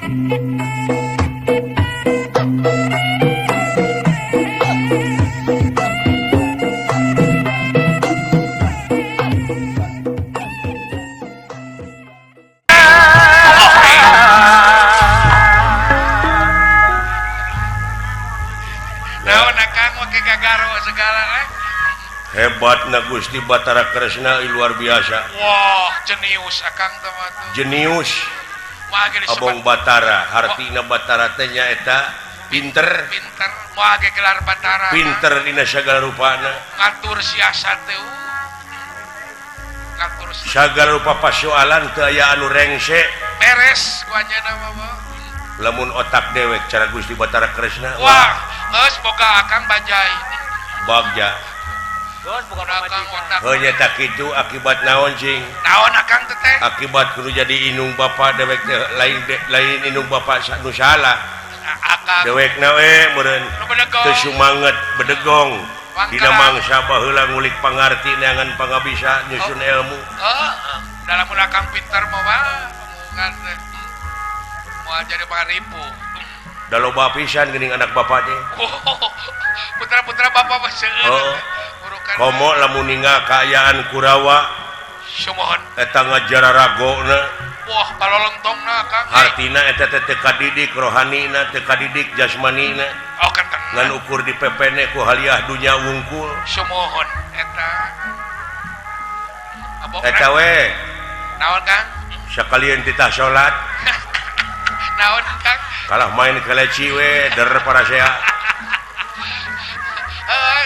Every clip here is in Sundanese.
Hebat na Gusti Batara Kresna luar biasa. Wah, jenius akang jenius. Abong Batara, hartina Batara teh nyaeta pinter. Pinter, moal ge gelar Batara. Pinter dina sagala rupana. Ngatur siasat teh. Ngatur sagala rupa pasoalan teu aya anu rengse. Beres ku anjeunna mah. Lamun otak dewek cara Gusti Batara Kresna. Wah, geus boga akang bajai. Bagja. Hanya itu akibat naon cing naon akang teh akibat kudu jadi inung bapak dewek teh lain lain inung bapak nu salah dewek na we meureun teu sumanget bedegong dina mangsa baheula ngulik pangarti neangan pangabisa nyusun ilmu. Heeh, dalam akang pintar mah omongan teh moal jadi pangaripu. Da loba pisan geuning anak bapak teh. Putra-putra bapak mah seueur. Komo lamun ninggal kaayaan Kurawa sumohon eta ngajararagona. Wah, palolontongna Kang. Hartina eta teh teu kadidik rohanina, teu kadidik jasmanina. Oh, kenteng. Ngan ukur dipepene ku haliah dunya wungkul. Sumohon eta. Eta we. Naon Kang? Sakalian titah salat. Naon Kang? Kalah main keleci we der parasea.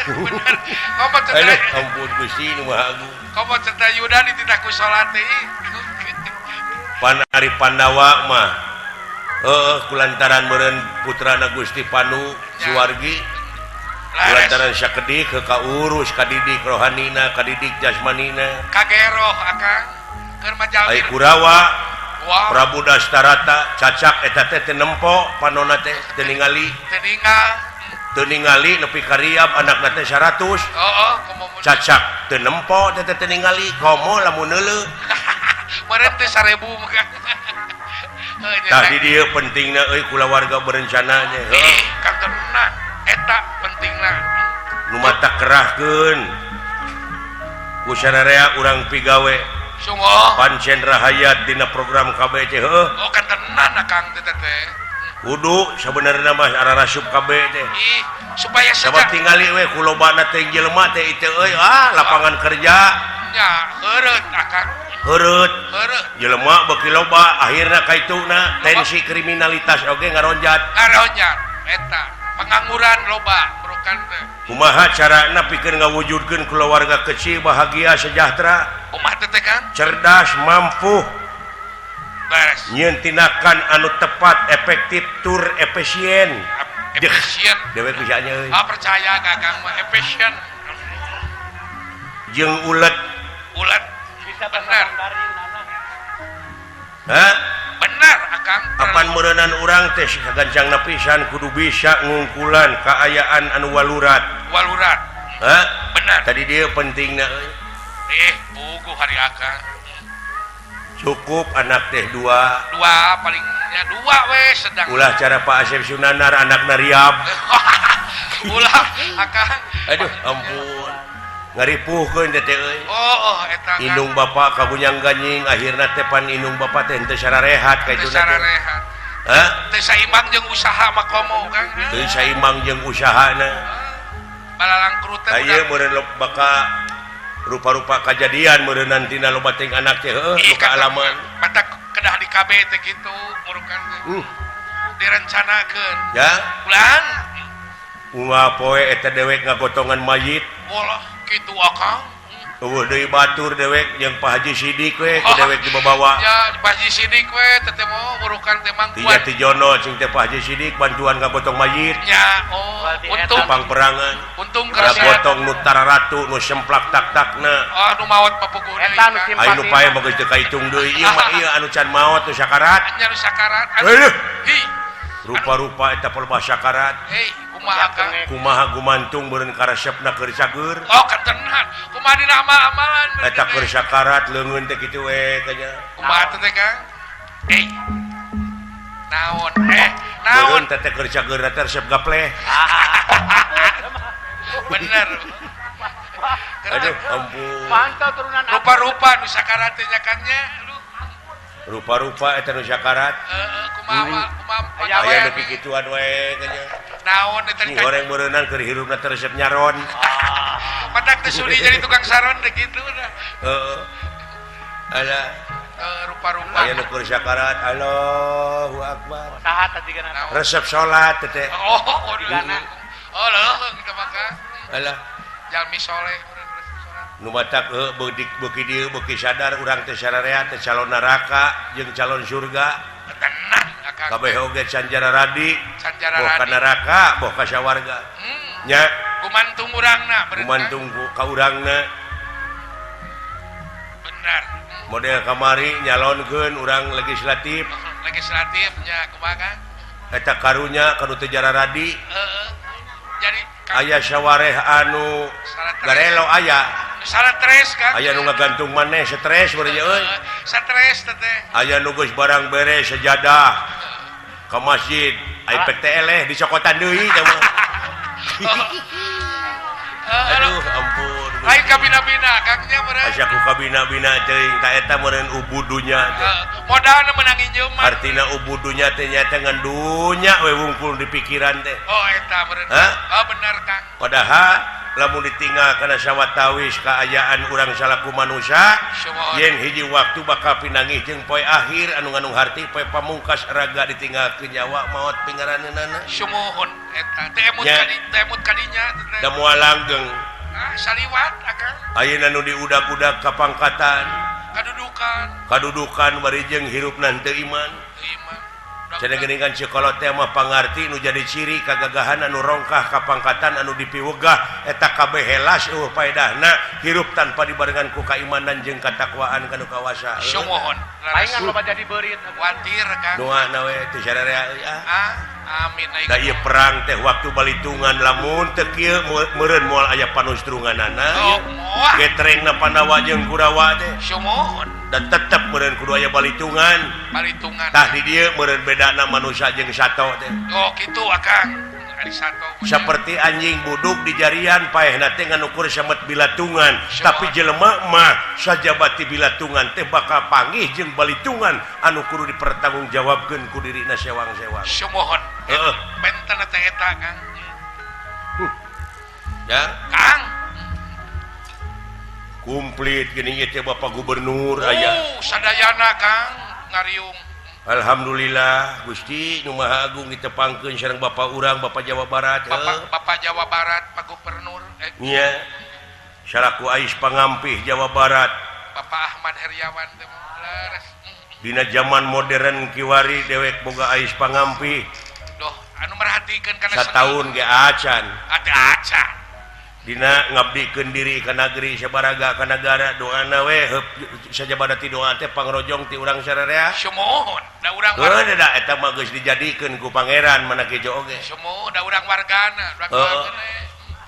Bener. Komo cerita. Ampun Gusti nu Maha Agung. Komo cerita Yuda dititah ku salat teh. Pan ari Pandawa mah heuh kulantaran meureun putrana Gusti Panu Suwargi. Kulantaran sakedik ke kaurus kadidik rohanina, kadidik jasmanina. Kageroh akang keur majalmi. Ai Kurawa Prabu Dastarata cacak eta teh teu nempo panonna teh teu ningali. Teu ningal. Teu ningali nepi ka riab anakna teh 100. Heeh, cacak teu nempo teh teu ningali komo lamun neuleuh. Meureun teh 1000 mah. Tah di dieu pentingna euy kulawarga berencana nya. Heuh, kantenan eta pentingna. Nu mata kerahkeun ku sararea urang pigawe. Sungguh. Pancen rahayat dina program KB teh heuh. Oh, kantenan akang teh teh. Kudu sebenarnya mah ararasup KB teh. Ih, supaya sabab tingali we ku lobana teh jelema teh ieu euy ah lapangan kerja. Nya, heureut akang. Heureut. Heureut. Jelema beuki loba akhirna kaituna tensi kriminalitas oge ngaronjat. Ngaronjat eta pengangguran loba burukan teh. Kumaha carana pikeun ngawujudkeun kulawarga kecil bahagia sejahtera? Kumaha teh Kang? Cerdas, mampu. Nyeun tindakan anu tepat, efektif, tur efisien. Efisien. Dewek bisa nya euy. Ah percaya ka Kang mah efisien. Jeung ulet. Ulet. Bisa bener. Hah? Bener akang. Apan meureunan urang teh sagancangna pisan kudu bisa ngungkulan kaayaan anu walurat. Walurat. Hah? Bener. Tadi dieu pentingna euy. Puguh hari akang. Cukup anak teh dua. Dua palingnya dua we sedang. Ulah cara Pak Asep Sunanar anak nariab. Ulah akang. Aduh ampun. Ngaripuhkeun teh teh euy. Oh, eta. Indung bapak kagunyang ganying akhirna teh pan indung bapak teh henteu sararehat ka itu. Teu sararehat. Hah? Teu saimbang jeung usaha mah komo Kang. Teu saimbang jeung usahana. Balalangkrut teh. Ieu meureun baka rupa-rupa kejadian meureun tina loba teh anak teh heuh nu kaalaman. Mata kedah di KB teh kitu murukan teh. Direncanakeun. Ya. Ulang. Unggal poe eta dewek ngagotongan mayit. Walah kitu akang. Eueuh deui batur dewek jeung Pak Haji Sidik we ku dewek dibawa. Ya, Pak Haji Sidik we teh teh mau murukan teh mangkuan. Tiga Tijono cing teh Pak Haji Sidik bantuan ngagotong mayit. Ya, oh, untung pangperangan. Untung kerasa. Ngagotong nu tararatu nu semplak tak-takna. Oh, nu maot papuguh deui. Eta nu simpati. Anu pae mah geus teu kaitung deui ieu mah ieu anu can maot nu sakarat. Nya nu sakarat. Heuh. Hi. Rupa-rupa eta palebah sakarat. Hei, kumaha Kang? Kumaha gumantung meureun karesepna keur cager. Oh, ketenan. Kumaha dina amal-amalan. Eta keur sakarat leungeun teh kitu we kanya. Kumaha teh Kang? Hei. Naon? Naon? Meureun teh keur cager teh resep gapleh. Bener. Aduh, ampun. Mantau turunan rupa-rupa nu sakarat teh nya Kang nya. Aduh. Rupa-rupa eta nu sakarat. Heeh, kumaha kumaha Aya nu kikituan we teh nya. Naon eta Ni goreng meureunan keur hirupna teh resep nyaron. Padak teh sudi jadi tukang saron teh kitu dah. Heeh. Alah, rupa-rupa. Aya nu keur sakarat, Allahu akbar. Saha tadi kana? Resep salat teh teh. Oh, oh leuheung kita maka. Alah, jalmi soleh. Nu matak beuki dieu beuki sadar urang teh sararea teh calon neraka jeung calon surga. Tenang akang. Kabeh oge canjara radi, Canjara boh ka radi. neraka, boh ka sawarga. Nya Gumantung urangna, gumantung ka urangna. Bener. Model kamari nyalonkeun urang legislatif. Legislatifnya kumaha Kang? Eta karunya ka nu teu jara radi. Heeh. Jadi aya sawareh anu garelo aya. Salah stres Kang. Aya nu ngagantung maneh stres beureun euy. Stres teh teh. Aya nu geus barang beres sejadah ka masjid, ai pek teh eleh dicokotan deui teh mah. Aduh ampun. Lain kabina-bina Kang nya meureun. Asa ku kabina-bina teuing ta eta meureun ubudunya teh. Modalna meunang injeum mah. Artina ubudunya teh nyaeta ngan dunya we wungkul di pikiran teh. Oh eta meureun. Oh bener Kang. Padahal lamun ditinggal kana sawatawis kaayaan urang salaku manusia yen hiji waktu bakal pinanggih jeung poe akhir anu ngandung harti poe pamungkas raga ditinggalkeun nyawa maot pingaraneunana. Sumuhun eta teh emut kadi teh emut kadinya teh. Da moal langgeng. Ah saliwat akang. Ayeuna nu diudag-udag kapangkatan, kadudukan. Kadudukan bari jeung hirupna teu iman. Iman. Cenah geuningan sekolah teh mah pangarti nu jadi ciri kagagahan anu rongkah kapangkatan anu dipiwegah eta kabeh helas eueuh paedahna hirup tanpa dibarengan ku kaimanan jeung katakwaan kanu kawasa. Sumuhun. Palingan loba jadi beurit watir Kang. Doana we teu sararea euy ah. Amin. Da ieu perang teh waktu balitungan lamun teu kieu meureun moal aya panustrunganana. Oh, moal. Getrengna Pandawa jeung Kurawa teh. Sumuhun. Dan tetep meureun kudu aya balitungan. Balitungan. Tah di dieu meureun bedana manusia jeung sato teh. Oh kitu akang. Ari sato. Seperti anjing buduk di jarian paehna teh ngan ukur samet bilatungan, tapi jelema mah sajabati bilatungan teh bakal panggih jeung balitungan anu kudu dipertanggungjawabkeun ku dirina sewang-sewang. Sumuhun. Heeh. Benten teh eta Kang. Ya, Kang. Komplit geuning ieu teh Bapak Gubernur aya. Sadayana Kang ngariung. Alhamdulillah Gusti nu Maha Agung ditepangkeun sareng Bapak urang Bapak Jawa Barat. Bapak Jawa Barat Pak Gubernur nya salaku ais pangampih Jawa Barat Bapak Ahmad Heriawan teh leres. Dina zaman modern kiwari dewek boga ais pangampih. Doh anu merhatikeun kana sataun ge acan. Acan. Dina ngabdikeun diri ka nagri sabaraga ka nagara doana we sajabada ti doa teh pangrojong ti urang sararea. Sumuhun da urang warga. Da eta mah geus dijadikeun ku pangeran mana kejo oge. Sumuhun da urang wargana, urang wargana.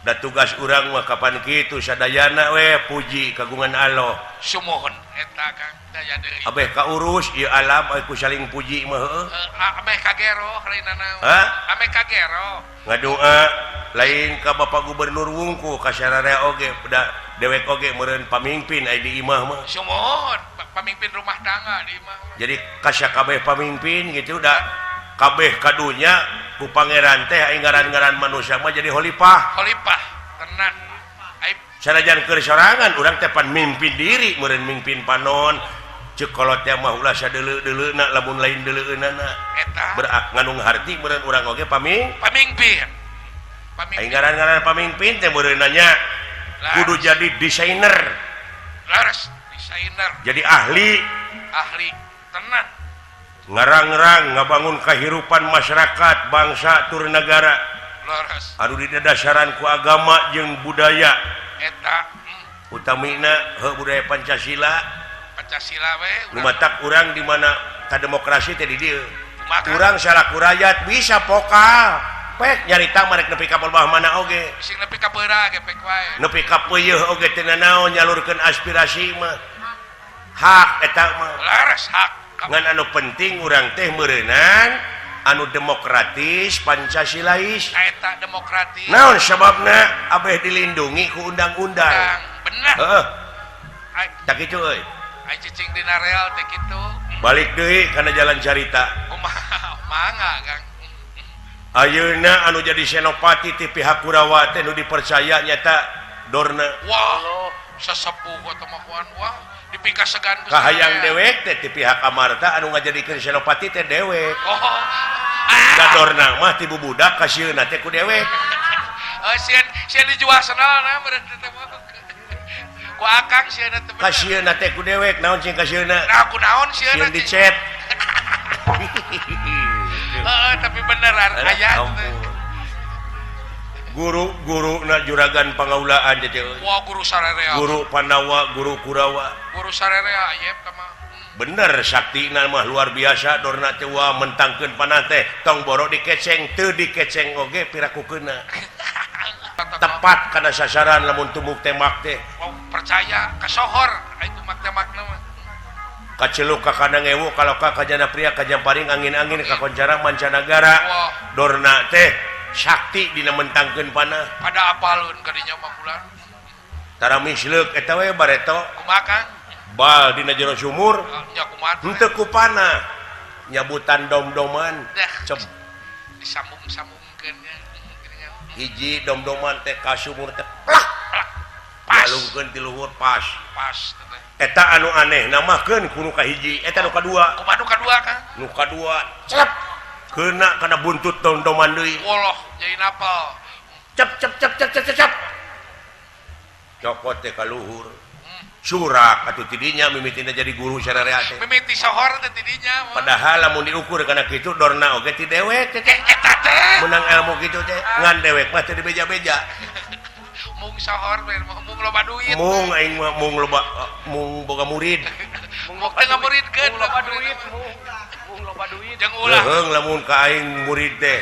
Da tugas urang mah kapan kitu sadayana we puji kagungan Allah. Sumuhun eta Kang daya deui. Abeh kaurus ieu alam ku saling puji mah heueuh. Ameh kagero lain naon. Ameh kagero. Ngadoa lain ka Bapak Gubernur wungku ka sararea oge da dewek oge meureun pamimpin ai di imah mah. Sumuhun pamimpin rumah tangga di imah. Jadi kasakabeh pamimpin gitu da kabeh kadunya ku pangeran teh ai ngaran-ngaran manusia mah jadi khalifah. Khalifah tenan. Ai sanajan keur sorangan urang teh pan mimpin diri meureun mimpin panon. Ceuk kolot teh mah ulah sadeuleu-deuleuna lamun lain deuleueunana. Eta berak ngandung harti meureun urang oge pamimpin. Ai ngaran-ngaran pamimpin teh meureun nanya kudu jadi desainer. Leres, desainer. Jadi ahli. Ahli tenan. Ngarang-rang ngabangun kehidupan masyarakat, bangsa tur negara. Leres. Anu didasaran ku agama jeung budaya. Eta. Utamina heuh budaya Pancasila. Pancasila we. Nu matak urang di mana ka demokrasi teh di dieu. Urang salaku rakyat bisa pokal. Pek nyarita marek nepi ka bawah mana oge. Sing nepi ka beura ge pek wae. Nepi ka peuyeut oge teu nanaon nyalurkeun aspirasi mah. Hak eta mah. Leres hak. Ngan anu penting urang teh meureunan Anu demokratis Pancasilais. Eta demokratis. Naon sababna abeh dilindungi ku undang-undang. Bener. Heeh. Tak kitu euy. Ai cicing dina rel teh kitu. Balik deui kana jalan carita. Kumaha mangga Kang. Ayeuna anu jadi senopati ti pihak Kurawa teh nu dipercaya nyata Dorna. Wah, sesepuh atau makuan wah dipikasegan ku kahayang dewek teh ti pihak Amarta anu ngajadikeun senopati teh dewek. Oh. Da Dorna mah ti bubudak kasieuna teh ku dewek. Oh, sieun sieun dijual senalna meureun teh mah. Ku akang sieuna teh. Kasieuna teh ku dewek naon sing kasieuna? Nah, ku naon sieuna? Sieun dicet. Heeh, tapi beneran aya teh. Guru-guru na juragan pangaulaan teh. Wah, guru sarerea. Guru Pandawa, guru Kurawa. Guru sarerea ayep teh mah. Bener saktina mah luar biasa Dorna teh wah mentangkeun panah teh tong boro dikeceng teu dikeceng oge pirakukeuna. Tepat kana sasaran lamun tumuk tembak teh. Wah, percaya kasohor ai tumak tembakna mah. Kaceluk ka kandang ewu kaloka kajana pria kajamparing angin-angin kakoncara mancanagara. Dorna teh sakti dina mentangkeun panah. Pada apalun kadinya mah bulan. Tara misleuk eta we bareto. Kumaha Kang? Bal dina jero sumur. Nya kumaha? Henteu ku panah. Nyabutan dom-doman. Cep disambung-sambungkeun nya. Hiji dom-doman teh ka sumur teh plak. Pas. Jalungkeun ti luhur pas. Pas. Eta anu aneh namahkeun ku nu kahiji, eta nu kadua. Kumaha nu kadua Kang? Nu kadua celep. Kena kana buntut dom-doman deui. Woloh, jadi napal. Cep cep cep cep cep cep. Cokot teh ka luhur. Surak atuh tidinya mimitina jadi guru sararea teh. Mimiti sohor teh tidinya. Padahal lamun diukur kana kitu Dorna oge ti dewek teh. Eta teh. Menang ilmu kitu teh ngan dewek mah teu dibeja-beja. Mung sohor we mung loba duit. Mung aing mah mung loba mung boga murid. Mung teu ngamuridkeun loba duit. Mung loba duit. Jeung ulah. Leuheung lamun ka aing murid teh.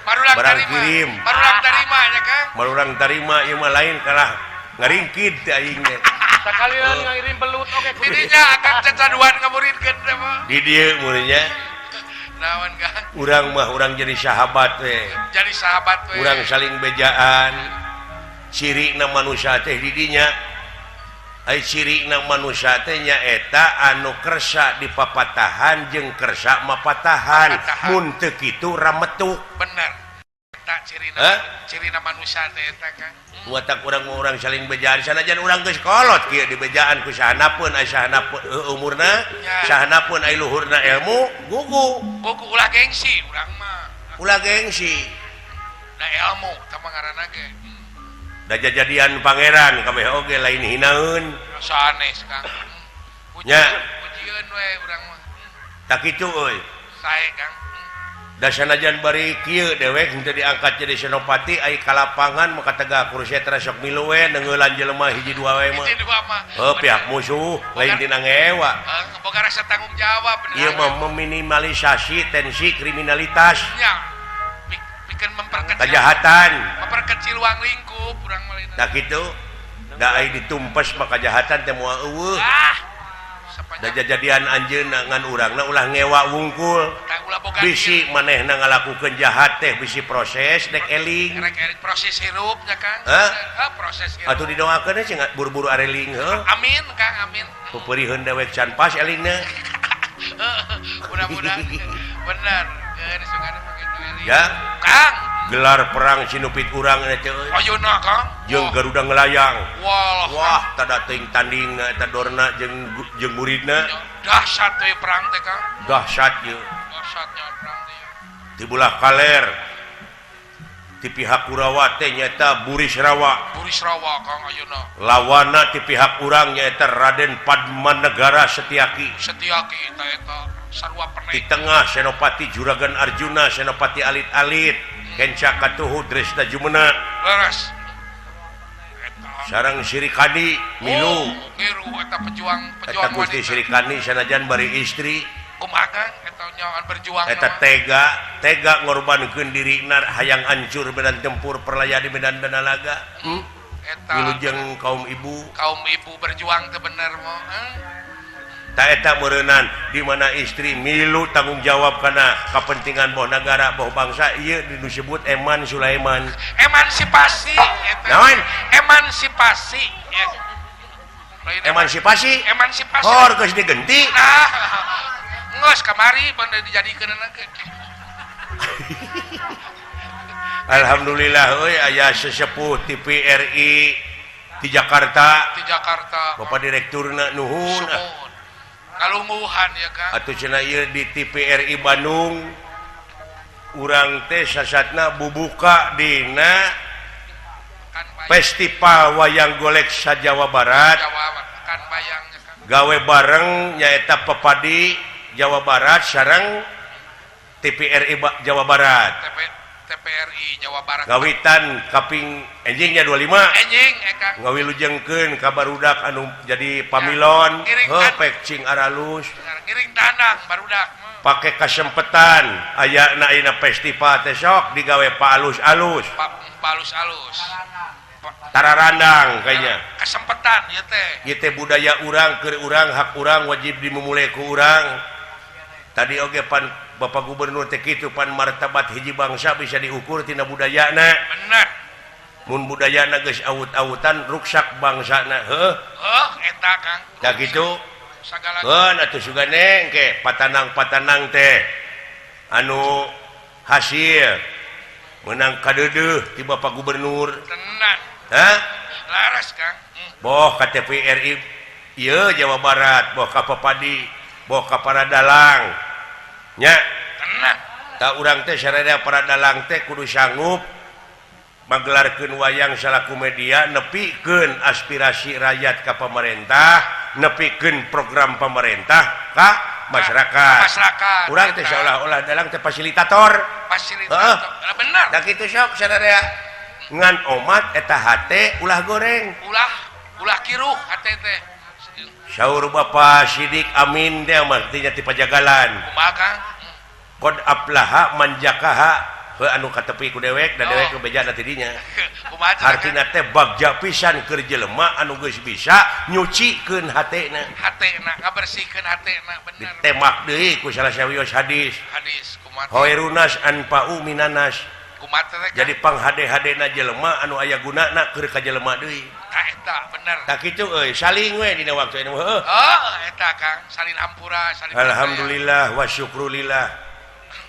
Barang kirim. Barang tarima nya Kang. Barang tarima ieu mah lain kalah ngaringkid teh aing teh. Sakalian ngirim belut oge kudu. Didinya akan cacaduan ngamuridkeun teh mah. Di dieu muridnya. Naon Kang? Urang mah urang jadi sahabat we. Jadi sahabat we. Urang saling bejaan. Cirina manusia teh di dinya. Ai cirina manusia teh nyaeta anu kersa dipapatahan jeung kersa mapatahan. Mun teu kitu rametuk. Bener. Eta cirina. Cirina manusia teh eta Kang. Watak urang-urang saling bejaan sanajan urang geus kolot kieu dibejaan ku sahanapeun ai sahanapeun umurna sahanapeun ai luhurna ilmu gugu. Gugu ulah gengsi urang mah. Ulah gengsi. Da ilmu tah mah ngaranna ge. Da jajadian pangeran kabeh oge lain hinaeun. Sanes Kang. Nya pujieun we urang mah. Tak kitu euy. Sae Kang. Da sanajan bari kieu dewek henteu diangkat jadi senopati ai ka lapangan maka tegak Kurusetra sok milu we neungeulan jelema hiji dua we mah. Hiji dua mah. Heuh pihak musuh lain tina ngewa. Boga rasa tanggung jawab bener. Ieu mah meminimalisasi tensi kriminalitas. Nya. Pikeun memperkecil kejahatan. Memperkecil ruang lingkup urang mah lain. Da kitu. Da ai ditumpes mah kejahatan teh moal eueuh. Ah. Da jajadian anjeunna ngan urangna ulah ngewa wungkul. Bisi manehna ngalakukeun jahat teh bisi proses dek eling. Rek eling proses hirup nya Kang. Heuh, proses hirup. Atuh didoakeun sih buru-buru areling heuh. Amin Kang, amin. Peupeuriheun dewek can pas elingna. Mudah-mudahan bener. Geus sugana mah kitu eling. Ya, Kang. Gelar perang sinupit urang eta euy. Ayeuna Kang. Jeung Garuda ngelayang. Wah, wah tada teuing tandingna eta Dorna jeung jeung muridna. Dahsyat we perang teh Kang. Dahsyat ye. Dahsyatnya perang teh. Di belah kaler ti pihak Kurawa teh nyaeta Burisrawa. Burisrawa Kang ayeuna. Lawanna ti pihak urang nyaeta Raden Padmanegara Setiaki. Setiaki eta eta sarua penek. Di tengah Senopati Juragan Arjuna, Senopati Alit-alit. Kenca katuhu Dresda Jumena. Leres. Sareng Sirikandi milu. Oh, ngiru eta pejuang eta Gusti Sirikandi sanajan bari istri. Kumaha Kang eta nyawan berjuang. Eta tega, tega ngorbankeun dirina hayang hancur medan tempur perlaya di medan danalaga. Eta wilujeng kaum ibu. Kaum ibu berjuang teh bener mah. Taeta meureunan di mana istri milu tanggung jawab kana kepentingan boh negara boh bangsa ieu disebut Eman Sulaiman. Emansipasi eta. Naon? Emansipasi. Emansipasi? Emansipasi. Hor geus digenti. Nah, geus kamari pan dijadikeun ge. Alhamdulillah euy aya sesepuh TVRI di Jakarta. Di Jakarta. Bapak direkturna nuhun. Kalungguhan ya Kang. Atuh cenah ieu di TVRI Bandung urang teh sasatna bubuka dina Festival Wayang Golek sa-Jawa Barat. Gawe bareng nyaeta Pepadi Jawa Barat sareng TVRI Jawa Barat. TPRI Jawa Barat. Gawitan kaping enjingnya 25. Enjing eh Kang. Ngawilujengkeun ka barudak anu jadi pamilon, heuh pek cing aralus. Ngiring tanang barudak. Pake kasempetan ayana ayeuna festival teh sok digawe pa alus-alus. Pa alus-alus. Tararandang kayaknya. Kesempetan ieu teh. Ieu teh budaya urang keur urang hak urang wajib dimumule ku urang. Tadi oge pan Bapak Gubernur teh kitu pan martabat hiji bangsa bisa diukur tina budayana. Bener. Mun budayana geus awut-awutan ruksak bangsana heuh. Heuh eta Kang. Da kitu. Sagala. Keun atuh sugane engke patanang-patanang teh anu hasil menang kadeudeuh ti Bapak Gubernur. Tenan. Hah? Laras Kang. Boh ka TVRI ieu Jawa Barat, boh ka Papadi, boh ka para dalang. Nya. Tenang. Tak urang teh sararea para dalang teh kudu sanggup magelarkeun wayang salaku media nepikeun aspirasi rakyat ka pemerintah, nepikeun program pemerintah ka masyarakat. Masyarakat. Urang teh seolah-olah dalang teh fasilitator. Fasilitator. Heeh. Bener. Da kitu sok sararea ngan omat eta hate ulah goreng. Ulah ulah kiruh hate teh. Saur Bapak Sidik Amin teh mah tinya ti Pajagalan. Kumaha Kang? Qad aflaha man jakaha heuh anu katepi ku dewek da dewek nu bejana ti dinya. Kumaha Hartina teh bagja pisan keur jelema anu geus bisa nyucikeun hatena. Hatena ngabersihkeun hatena bener. Ditemak deui ku salah sawios hadis. Hadis kumaha? Khairunas anfa'u minanas. Kumaha teh? Jadi panghade-hadena jelema anu aya gunana keur ka jelema deui. Tah eta bener. Tah kitu euy saling we dina waktu ini heuh. Oh, eta Kang, salin hampura, salin Alhamdulillah wa syukrulillah.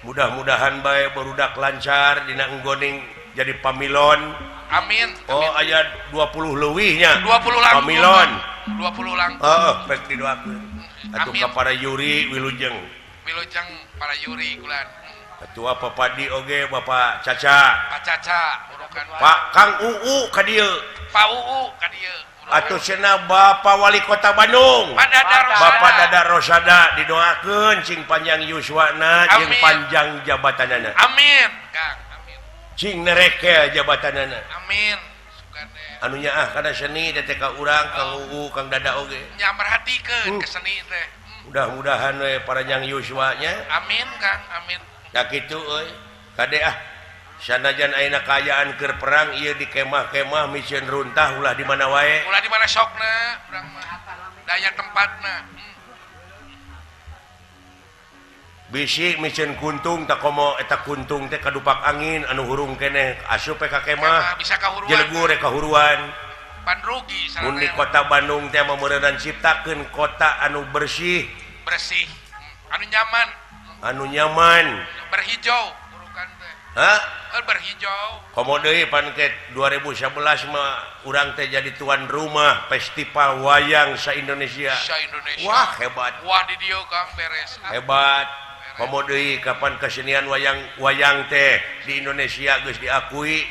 Mudah-mudahan bae barudak lancar dina enggoning jadi pamilon. Amin. Oh, aya 20 leuwihnya. 20 langkung. Pamilon. 20 langkung. Heeh, pek didoakeun. Atuh Amin. ka para Yuri wilujeng. Wilujeng para Yuri kulan. Ketua Papadi oge Bapak Caca. Pak Caca urukan. Pak Kang UU ka dieu. Pak UU ka dieu. Atuh cenah Bapak Wali Kota Bandung. Pak Dada Rosada. Bapak Dada Rosada didoakeun cing panjang yuswana jeung Amin. panjang jabatanana. Amin, Kang. Amin. Cing nerekel jabatanana. Amin. Sugane. Anu nyaah kana seni teh ka urang Kang UU Kang Dada oge. Nya merhatikeun ke seni teh. Mudah-mudahan we paranjang yuswanya. Amin, Kang. Amin. Da kitu euy. Kade ah. Sanajan ayeuna kaayaan keur perang ieu di kemah-kemah miceun runtah ulah di mana wae. Ulah di mana sokna urang mah. Daya tempatna. Bisi miceun kuntung tak komo eta kuntung teh kadupak angin anu hurung keneh asup ka kemah. Bisa kahuruan. Jelegur kahuruan. Pan rugi Mun di kota Bandung teh meureunan ciptakeun kota anu bersih. Bersih. Anu nyaman. Anu nyaman. Berhijau urukan teh. Hah? Berhijau. Komo deui pan ke 2011 mah urang teh jadi tuan rumah festival wayang sa-Indonesia. Sa-Indonesia. Wah, hebat. Wah, di dieu Kang beres. Hebat. Komo deui kapan kesenian wayang teh di Indonesia geus diakui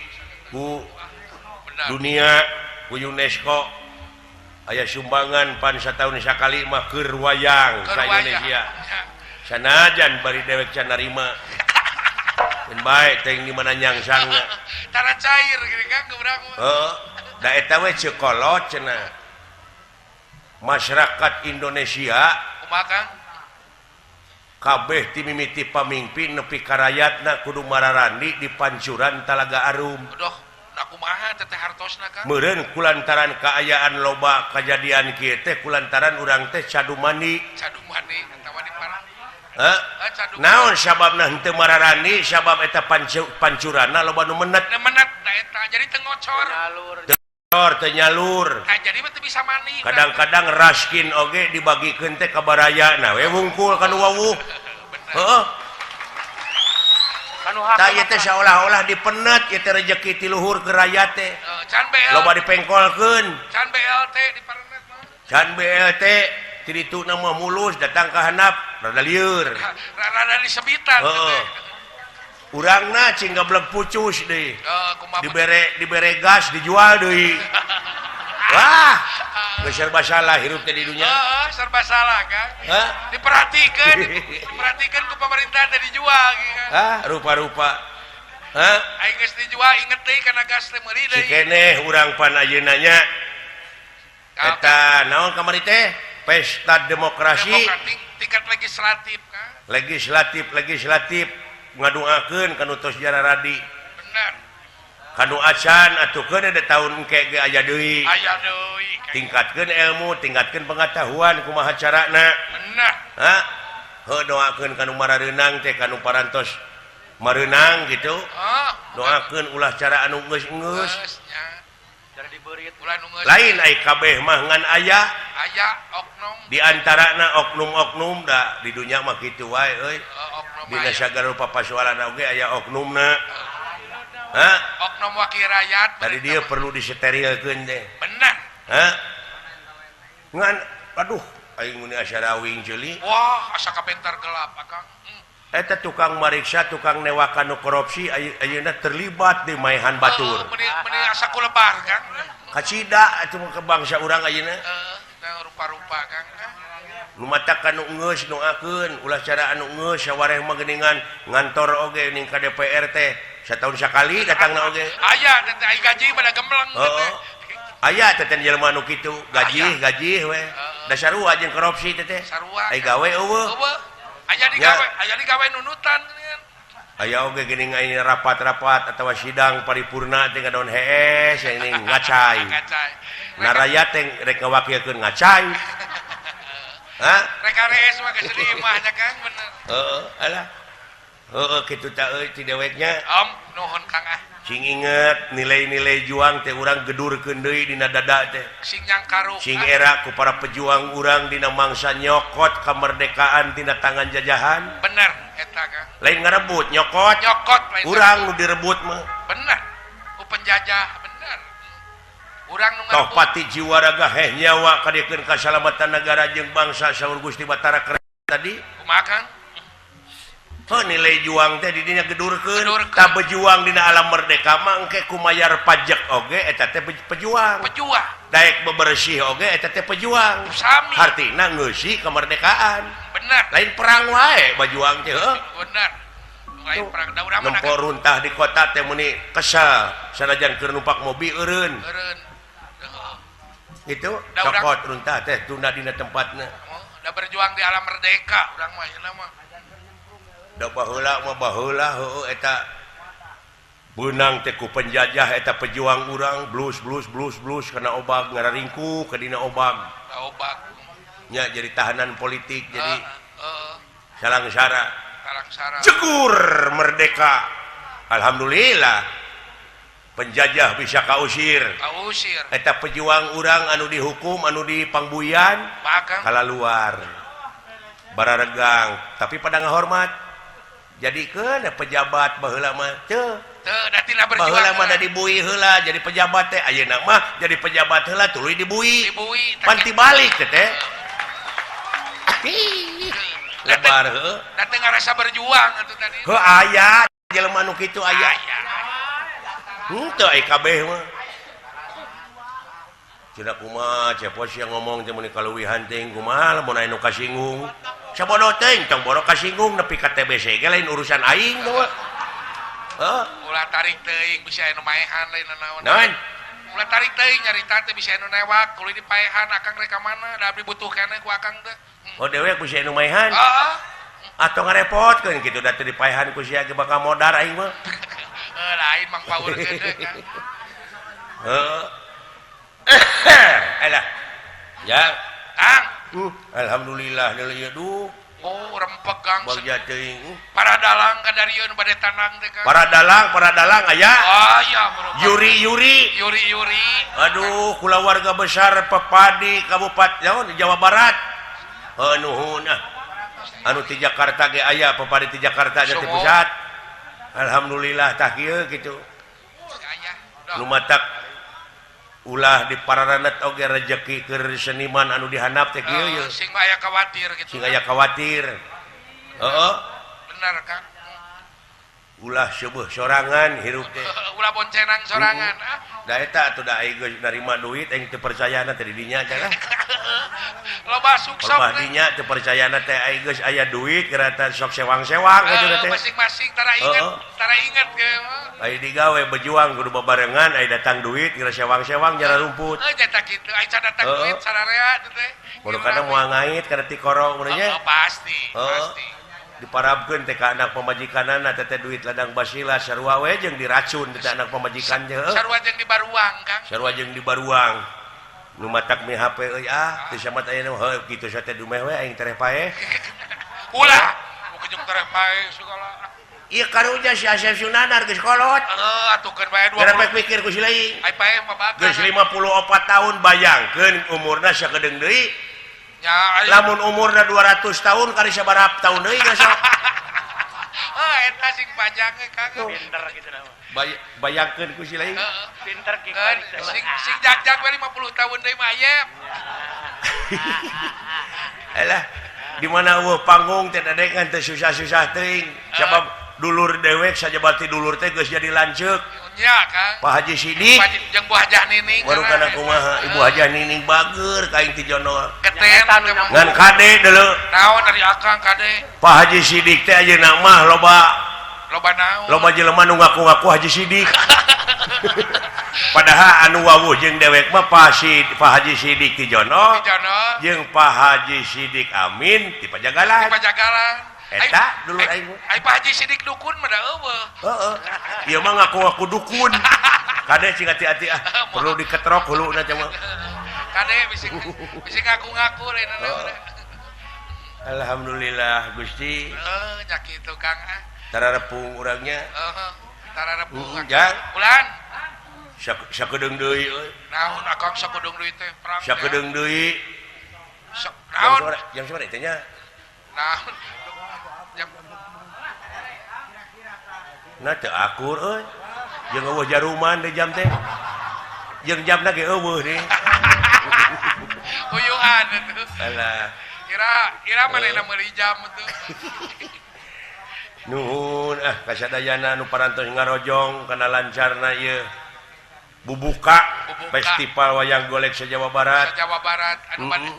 ku dunia, ku UNESCO. Aya sumbangan pan sataun sakali mah keur wayang sa-Indonesia. Sanajan bari dewek can narima. Dan baik teh di mana nyangsangna. Tara cair gini kan ke urang mah. Heeh. Da eta we ceuk kolot cenah. Masyarakat Indonesia kumaha Kang? Kabeh ti mimiti pamingpin nepi ka rayatna kudu mararandi di pancuran Talaga Arum. Aduh, da Sakumaha teh hartosna Kang? Meureun kulantaran kaayaan loba kajadian kieu teh kulantaran urang teh cadu mandi. Cadu mandi atawa di parah. Heh? Naon sababna henteu mararani sabab eta pancuranna loba nu menet. Menet da eta jadi teu ngocor. Teu nyalur. Tah jadi mah teu bisa mandi. Kadang-kadang raskin oge dibagikeun teh ka baraya na we wungkul ka nu wawuh. Heeh. Tah ieu teh saolah-olah dipenet ieu teh rejeki ti luhur ke rakyat teh. Can BLT. Loba dipengkolkeun. Can BLT diparenet mah. Can BLT ti dituna mah mulus datang ka handap rada lieur. Rada disebitan. Heeh. Urangna cing gablek pucus deui. Dibere gas dijual deui. Wah, geus serba salah hirup teh di dunya. Heeh, serba salah kan. Hah? Diperhatikeun, diperhatikeun ku pemerintah teh dijual gitu. Hah, rupa-rupa. Hah? Aing geus dijual inget deui kana gas teh meuli deui. Si keneh urang pan ayeuna nya. Eta naon kamari teh? Pesta demokrasi. Tingkat legislatif kan. Legislatif ngadoakeun ka nu tos jararadi. Bener. Kanu acan atuh keun ada tahun engke ge aya deui. Aya deui. Tingkatkeun ilmu, tingkatkeun pengetahuan kumaha carana. Bener. Hah? Heuh doakeun kanu marareunang teh kanu parantos mareunang gitu. Doakeun ulah cara anu geus-geus. Lain ai kabeh mah ngan aya. Aya oknum. Di antarana oknum-oknum da di dunya mah kitu wae euy. Dina sagala rupa pasualan oge aya oknumna. Hah? Oknum wakil rakyat. Tadi dia perlu diseterilkeun teh. Bener. Hah? Ngan aduh aing mun asa rawing ceuli. Wah, asa kapentar gelap akang. Eta tukang mariksa, tukang newakan nu korupsi ayeuna terlibat di maehan batur. Meuni asa kulebar Kang. Kacida atuh ke bangsa urang ayeuna. Heeh, rupa-rupa Kang. Nu matakan nu geus doakeun ulah cara anu geus sawareh mah geuningan ngantor oge ning ka DPR teh satahun sakali datangna oge. Aya teh ai gaji pada gembleng teh. Aya teh jelema nu kitu, gaji we. Da sarua jeung korupsi teh teh. Ai gawe eueuh. Aya digawe, aya digawe nunutan geuningan. Aya oge geuning aya rapat-rapat atawa sidang paripurna teh ngadon hees ini ngacai. Naraya teh rek ngawakilkeun ngacai. Hah? Rek arees mah geus di imahnya Kang bener. Heeh, alah. Heeh kitu ta euy ti deweknya. Om, nuhun Kang ah. Sing inget nilai-nilai juang teh urang gedurkeun deui dina dada teh. Sing nyangkaru. Sing era ku para pejuang urang dina mangsa nyokot kemerdekaan tina tangan jajahan. Bener eta Kang. Lain ngarebut nyokot. Nyokot lain urang nu direbut mah. Bener. Ku penjajah bener. Urang nu ngarebut. Toh pati jiwa raga heh nyawa kadiekeun kasalamatan negara jeung bangsa saur Gusti Batara keren tadi. Kumaha Kang? Oh, nilai juang teh di dinya gedurkeun. Tah berjuang dina alam merdeka mah engke kumayar pajak oge eta teh pejuang. Pejuang. Daek bebersih oge eta teh pejuang. Sami. Hartina ngeusi kemerdekaan. Bener. Lain perang wae bajuang teh heuh. Bener. Lain perang da urang mah nempo runtah di kota teh meuni kesel sanajan keur numpak mobil eureun. Eureun. Gitu cokot runtah teh tunda dina tempatna. Oh, da berjuang di alam merdeka urang mah ayeuna mah. Da baheula mah baheula heueuh eta beunang teh ku penjajah eta pejuang urang blus blus blus blus kana obag ngararingku ka dina obag. Obag. Nya jadi tahanan politik jadi salangsara. Salangsara. Jegur merdeka. Alhamdulillah. Penjajah bisa kausir. Kausir. Eta pejuang urang anu dihukum anu dipangbuyan kalaluar. Bararegang tapi pada ngahormat. Jadi keun pejabat baheula mah teu teu da tina berjuang baheula mah da dibui heula jadi pejabat teh ayeuna mah jadi pejabat heula tuluy dibui pan tibalik teh teh lebar heuh da teu ngarasa berjuang atuh tadi heuh aya jelema nu kitu aya henteu ai kabeh mah cenah kumaha cepos yang ngomong teh mun kaluwihan teh kumaha lamun aya nu kasinggung sabodo teuing tong boro kasinggung nepi ka TBC ge lain urusan aing teh. Heuh ulah tarik teuing bisa anu maehan lain naon. Naon? Ulah tarik teuing nyarita teh bisa anu newak kulit dipaehan akang rek ka mana da abdi butuh keneh ku akang teh. Oh dewek bisa anu maehan? Heeh. Atuh ngarepotkeun kitu da teu dipaehan ku sia ge bakal modar aing mah. Heuh lain mangpaurkeun deui Kang. Heeh. Alah. Ya. Kang. Alhamdulillah deuleu ieu duh. Oh, rempeg Kang. Bagja teuing. Para dalang kadarieun bade tanang teh Kang. Para dalang aya. Aya Yuri Yuri. Yuri Yuri. Aduh, kulawarga besar Pepadi Kabupaten naon Jawa Barat. Heuh nuhun ah. Anu ti Jakarta ge aya Pepadi ti Jakarta ti pusat. Alhamdulillah tah kieu kitu. Nu matak ulah di pararanet oge rejeki keur seniman anu dihandap teh kieu ye. Sing aya khawatir kitu. Sing aya khawatir. Heeh. Bener Kang. Ulah seueuh sorangan hirup teh. Ulah boncenang sorangan. Da eta atuh da aing geus narima duit aing teu percayana teh di dinya teh lah. Loba sukses. Loba dinya teu percayana teh aing geus aya duit gerata sok sewang-sewang kitu teh. Masing-masing tara inget, tara inget ge. Ai digawe berjuang kudu babarengan ai datang duit geura sewang-sewang jara rumput. Heuh eta kitu ai can datang duit sararea teh. Kudu kana moal ngait kana tikoro mun nya. Pasti, pasti. Diparabkeun teh ka anak pamajikanana teh duit ladang basila sarua we jeung diracun teh anak pamajikan teh. Sarua jeung dibaruang Kang. Sarua jeung dibaruang. Nu matak mi HP euy ah teu samat aya nu heuh kitu sa teh dumeh we aing tereh paeh. Ulah, mun jeung tereh paeh segala. Ieu karunya si Asep Sunanar geus kolot. Heuh atuh keun bae 20. Gara pikir ku si lain. Ai paeh mah bakal. Geus 54 tahun bayangkeun umurna sakedeung deui. Ya, lamun umurna 200 tahun kali sabaraha tahun deui geus. Oh, eta sing panjang ge Kang. Pinter kitu na. Bayangkeun ku si lain. Pinter kieu. Sing sing jag-jag we 50 tahun deui mah ayep. Alah, di mana eueuh panggung teh dadekan teh susah-susah teuing. Sabab dulur dewek sajabati dulur teh geus jadi lanceuk. Nya Kang. Pak Haji Sidik jeung Bu Hajah Nining. Baru kana kumaha Ibu Hajah Nining bager ka aing ti jono. Keten ngan kade deuleu. Naon dari akang kade? Pak Haji Sidik teh ayeuna mah loba loba naon? Loba jelema nu ngaku-ngaku Haji Sidik. Padahal anu wawuh jeung dewek mah Pak Haji Sidik ti jono. Jeung Pak Haji Sidik Amin ti Pajagalan. Ti Pajagalan. Eta dulur aing. Ai Pak Haji Sidik dukun mah da eueuh. Heeh. Ieu mah ngaku-ngaku dukun. Kade cing hati-hati ah, perlu diketrok huluna teh mah. Kade bisi bisi ngaku-ngaku lain. Alhamdulillah Gusti. Heuh nya kitu Kang ah. Tararepung urangnya. Heeh. Tararepung. Jang. Ulan. Sakedeung deui euy. Naon akang sakedeung deui teh perang. Sakedeung deui. Naon? Jam sabaraha teh nya? Naon? Nah teu akur euy. Jeung eueuh jaruman di jam teh. Jeung jamna ge eueuh deui. Huyuhan atuh. Alah. Ira manehna meuli jam atuh. Nuhun ah kasadayana nu parantos ngarojong kana lancarna ieu. Bubuka Festival Wayang Golek se-Jawa Barat. Se-Jawa Barat anu bade.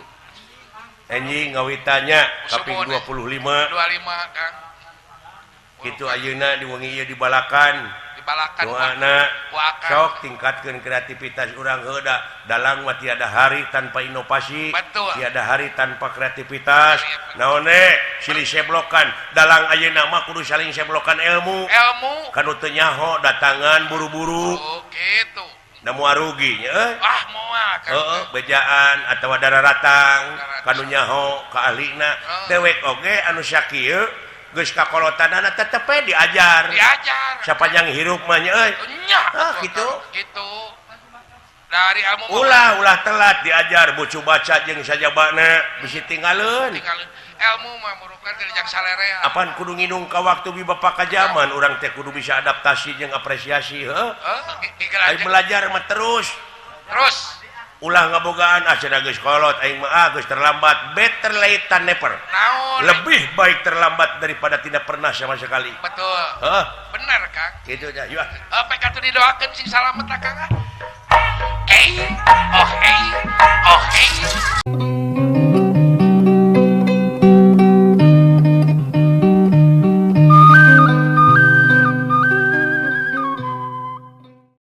Anjing ngawitanya kaping 25. 25 Kang. Kitu ayeuna di wengi ieu dibalakan. Dibalakan. Doana sok tingkatkeun kreativitas urang heuh da dalang mah tiada hari tanpa inovasi, tiada hari tanpa kreativitas. Naon silih seblokan dalang ayeuna mah kudu saling seblokan ilmu. Ilmu. Kanu teu nyaho datangan buru-buru. Oh, kitu. Da moal rugi nya euy. Ah moal Kang. Heeh, bejaan atawa dararatang kanu nyaho ka ahlina. Dewek oge anu sakieu geus kakolotanana tetep we diajar. Diajar. Sapanjang hirup mah nya euy. Nya. Ah kitu. Kitu. Dari ilmu ulah telat diajar bucu baca jeung sajabana bisi tinggaleun. Tinggaleun. Ilmu mah murukan dari jang salerea. Apan kudu nginung ka waktu bi bapak ka jaman urang teh kudu bisa adaptasi jeung apresiasi heuh. Heeh. Belajar mah terus. Terus. Ulah ngabogaan ah cenah geus kolot aing mah ah geus terlambat. Better late than never. Naon? Lebih baik terlambat daripada tidak pernah sama sekali. Betul. Heuh. Bener Kang. Kitu nya. Yuk. Apa katuh didoakeun sing salamet Kang ah. Hey, oh hey, oh hey.